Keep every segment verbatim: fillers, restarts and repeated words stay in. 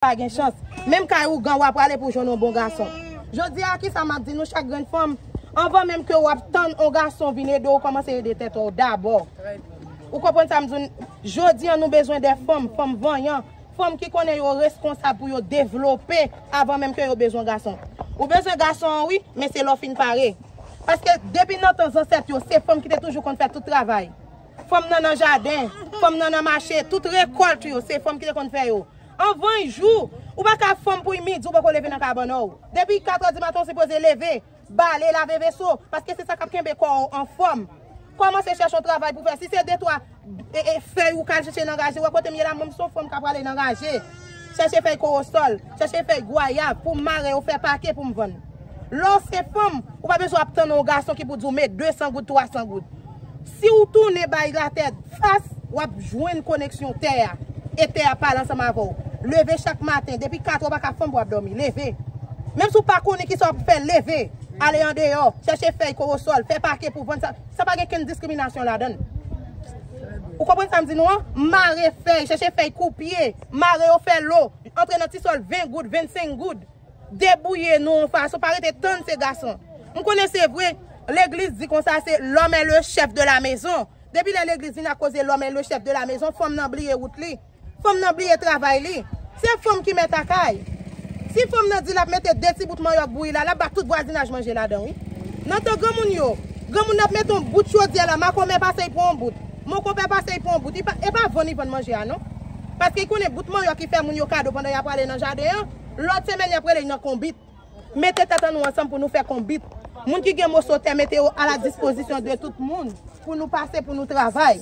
pa gen chans. Menm kay ougan w a prale pou jwenn yon bon gason. Jodi a, kisa m ap di nou chak grenn fanm? Anvan menm ke w ap tann yon gason vin ede w, kòmanse ede tèt ou dabò. Ou konprann sa m di w? Jodi a, nou bezwen de fanm, fanm vanyan, fanm ki konnen yo reskonsab pou yo devlope avan menm ke yo bezwen gason. Ou bezwen gason an, wi, men se lè w fin pare. Paske depi nan tan zansèt yo, se fanm ki te toujou konn fè tout travay. Fanm nan nan jaden, fanm nan nan mache, tout rekòlt yo, se fanm ki te konn fè yo. Anvan jou, ou pa ka fanm pou midi, ou poko leve nan kabann ou. Depi katrè di maten, ou sipoze leve, bale, lave veso, paske se sa k ap kenbe kò ou anfòm. Kòmanse chèche yon travay pou fè. Si se de twa e, e, fèy ou ka al chèche nan raje, wè kote m ye la, mwen m se yon fanm k ap prale nan raje. Chèche fèy kowosòl, chèche fèy gwayav pou m mare yo, fè pake pou m vann. Lè w se fanm, ou pa bezwen ap tann yon gason ki pou di w met de san goud, twa san goud. Si w tounen bay latè fas, w ap jwenn koneksyon tè a. E tè a pale ansanm avè w. Leve chak maten, depi kat è w pa ka fanm pou w ap dòmi. Leve. Menm si w pa konnen kisa w ap fè, leve. Ale andeyò, chèche fèy kowosòl, fè pake pou vann sa. Sa pa gen kenn diskriminasyon ladan l. Ou konprann sa m di nou an? Mare fèy, chèche fèy koupye, mare yo fè lo, antre nan ti sòl ven goud, vennsenk goud. Debouye nou yon fason, pa rete tann se gason. M konnen se vre, legliz di konsa se l'homme est le chef de la maison. Depi lè legliz vin ak koze l'homme est le chef de la maison, fanm nan bliye wout li. Fanm nan bliye travay li. Se fanm ki mèt a kay. Si fanm nan di l ap mete de ti bout manyòk bouyi la, l ap ba tout vwazinaj manje ladan, wi. Nan tan granmoun yo, granmoun nan ap mete yon bout chodyè la, makomè pase y pran yon bout. Monkonpè pase y pran yon bout. Li pa, e pa vann li vann manje a, non. Paske y konnen bout manyòk ki fè moun yo kado pandan y ap prale nan jaden an, lòt semèn y ap rele y nan konbit. Mete tèt an nou ansanm pou nou fè konbit. Moun ki gen moso tè, mete yo a la dispozisyon de tout moun pou nou pase, pou nou travay.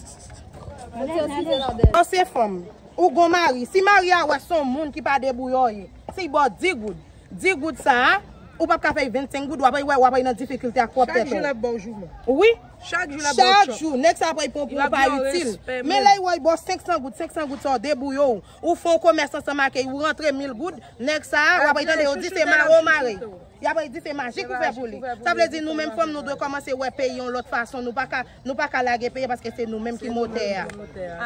An se fanm. Ou gon mari. Si mari a wè se yon moun ki pa debouyè w ye, si l ba w dis goud, dis goud sa a, ou p ap ka fè vennsenk goud, w ap wè, w ap nan difikilte ak pwòp tèt ou. Chak jou l ap ba w jouman. Wi. Chak jou l ap ba w chòp. Chak jou, nèg sa ap pran pou ou pa itil. Men lè y wè y ba w senk san goud, senk san goud sa w debouyè w, ou fè yon komès ansanm ak li, ou rantre mil goud, nèg sa a, w ap tande yo di se ma-, ou mare. Y ap di se majik ou fè pou li. Sa vle di nou menm fanm nou dwe kòmanse wè peyi yon lòt fason. Nou pa ka, nou pa ka lage peyi paske se nou menm ki motè a.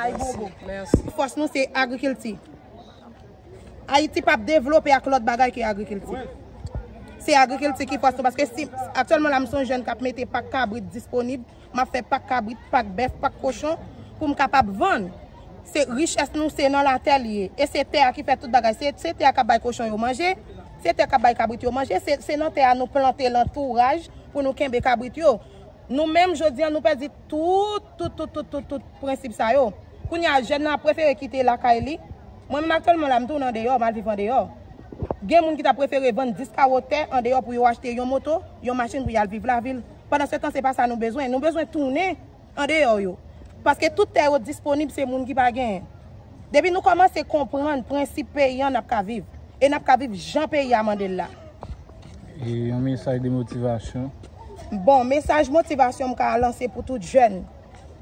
Ay bobo. Fòs nou se agrikilti. Ayiti p ap devlope ak lòt bagay ke agrikilti. Se agrikilti ki fòs nou paske si aktyèlman la m se yon jèn k ap mete pak kabrit disponib, m ap fè pak kabrit, pak bèf, pak kochon pou m kapab vann. Se richès nou, se nan latè li ye. E se tè a ki fè tout bagay. Se, se tè a k ap bay kochon yo manje, se tè k ap bay kabrit yo manje, se, se nan tè a nou plante lantouraj pou nou kenbe kabrit yo. Nou menm, jodi a, nou pèdi tout, tout, tout, tout, tout, tout prensip sa yo. Kounye a, jèn nan ap prefere kite lakay li. Mwen menm aktyèlman la, m tounen andeyò, m al viv andeyò. Gen moun ki ta prefere vann dis kawo tè andeyò pou yo achte yon moto, yon machin pou y al viv lavil. Pandan se tan, se pa sa nou bezwen. Nou bezwen tounen andeyò yo. Paske tout tè yo disponib, se moun ki pa genyen. Depi nou kòmanse konprann prensip peyi an, n ap ka viv. E n ap ka viv jan peyi a mande l la. E yon mesaj de motivasyon? Bon, mesaj motivasyon m ka lanse pou tout jèn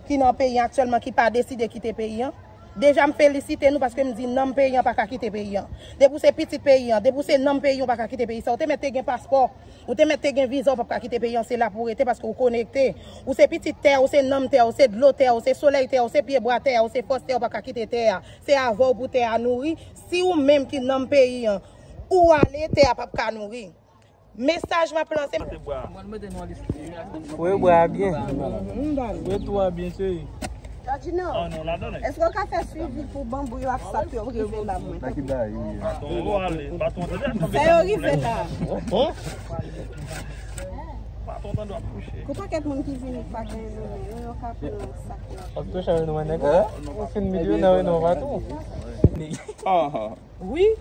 ki nan peyi an aktyèlman, ki pa deside kite peyi an. Deja, m felisite nou paske m di nanm peyi an pa ka kite peyi an. Depi w se pitit peyi an, depi w se nanm peyi an, w pa ka kite peyi sa. Ou te mèt te gen paspò, ou te mèt te gen viza, w p ap ka kite peyi an, se la pou w rete paske w konekte. Ou se pitit tè, ou se nanm tè, ou se dlo tè, ou se solèy tè, ou se pyebwa tè, ou se fòs tè, w pa ka kite tè a. Se avè w pou tè a nouri. Si ou menm ki nanm peyi an, ou ale, tè a p ap ka nouri. Mesaj m ap lanse. Fouye bwa a byen. Fouye tou a byen, cheri. Jòjino, èske w ka fè swivi pou banbou yo ak sap yo rive ba mwen? Fè yo rive la. Gon pakèt moun ki vini pa gen nan men yo, yo ka pran sap yo. Ap tou chanje nou, nèg. Ou fin milyoner, non, patwon. Wi.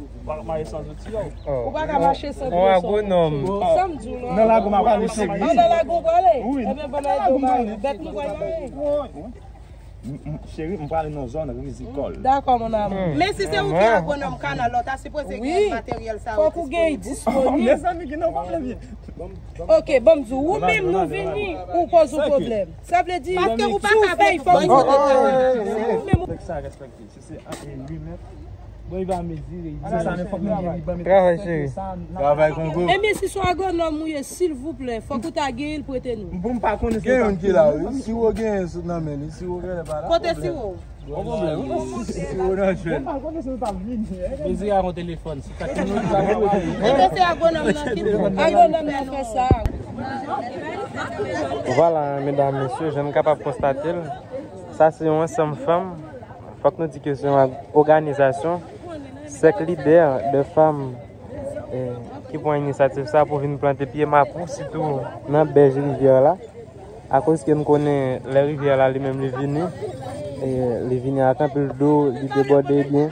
Ou pa ka mache san zouti yo. Ou pa ka mache san zouti yo. Sa m di w la. Nan lago m ap ale, cheri. An, nan lago w prale? Wi. Ebyen, ban m ede w mare. Bèt nou pral mare. M, m, cheri, m prale nan zòn rizikòl. Dakò, mon amour. Men si se ou ki agwonòm kanal la, w ta sipoze gen materyèl sa yo disponib. Fòk ou gen disponib. Mezanmi, gen nan pwoblèm. Ok, ban m di w, ou menm nou vini, ou poze w pwoblèm. Sa vle di, si w fè y, fòk ou... Sa respekte. Si se ant uit mèt, Bon, li va mezire, li va mezire. Travay, cheri. Travay, Kongo. Ebyen, si se yon agwonòm ou ye, silvouplè, fòk ou ta genyen l prete nou. Bon, m pa konnen si gen youn ki la, wi. Si w genyen sou nan men li, si w genyen pa la. Kote si w? Bon pwoblèm. Si w nan jwèt. M pa konnen si w t ap vini. Mezire ak yon telefòn. Si w ta vini, ou ta wè. Ebyen, se agwonòm nan ki, agwonòm nan fè sa. Vwala, medam, mesye, jan n kapab konstate l, sa se yon ansanm fanm. Fòk nou di ke se yon òganizasyon, sèk lidè de fanm, eh, ki pran inisyativ sa pou vin plante pye mapou, sitou nan bèj rivyè la. Akoz ke n konnen lè rivyè la li menm li vini, eh, li vini ak anpil dlo, li debòde byen.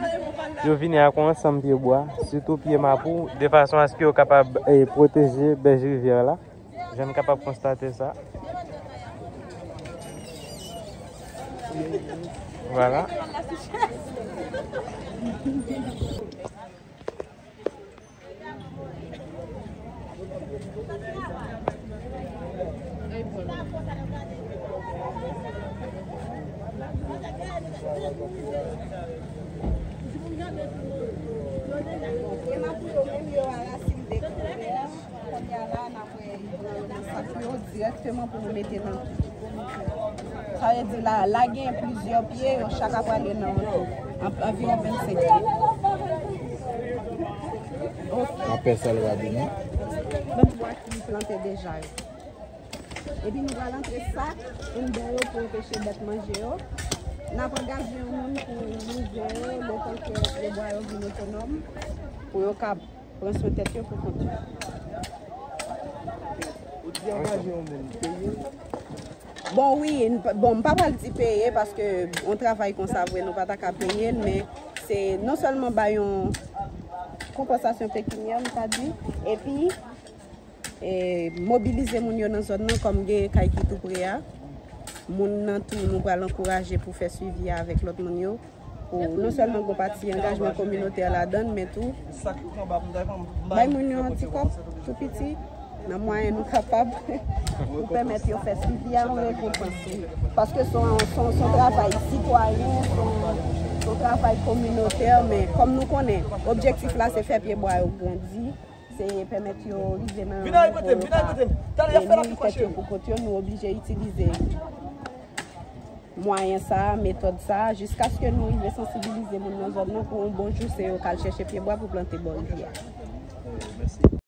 Yo vini ak yon ansanm pye bwa, sitou pye mapou, de fason aske yo kapab, eh, pwoteje bèj rivyè la. Jan n kapab konstate sa. Vwala. Pye mapou yo menm yo a rasin dekouvè. Kounye a la, n ap wè, yo pran yo nan sak yo dirèkteman pou nou mete nan tou. Sa vle di la, la gen plizyè pye, yo chak ap prale nan yon tou. An-, anviwon vennsenk pye. Apre sa, l va vini. Bann bwa ki plante deja yo. Epi nou pral antre sak anndan yo pou anpeche bèt manje yo. N ap angaje yon moun pou louve yo, letan ke pye bwa yo vin otonòm, pou yo ka pran swen tèt yo pou kont yo. Ou di angaje yon moun, peye? Bon, wi, n p-, bon, m pa pral di peye, paske yon travay konsa vre, nou pa ta ka peye l, men se non sèlman bay yon konpansasyon pekinyè, m ta di, epi, e, mobilize moun yo nan zòn nan, kòm gen kay ki tou pre a. Moun nan tou, nou pral ankouraje pou fè swivi a avèk lòt moun yo. Pou non sèlman gon pati angajman kominotè ladan l, men tou bay moun yo yon ti kòb tou piti, nan mwayen nou kapab, pou pèmèt yo fè swivi a, yon rekonpans, wi. Paske se yon, se yon, se yon travay sitwayen, se yon, se yon travay kominotè, men kòm nou konnen, objektif la se fè pye bwa yo grandi, se pèmèt yo rive nan yon nivo yo ka, e, nouri tèt yo pou kont yo, nou oblije itilize mwayen sa a, metòd sa a, jiskaske nou rive sansibilize moun nan zòn nan pou yon bon jou se yo k al chèche pye bwa pou plante bò rivyè a.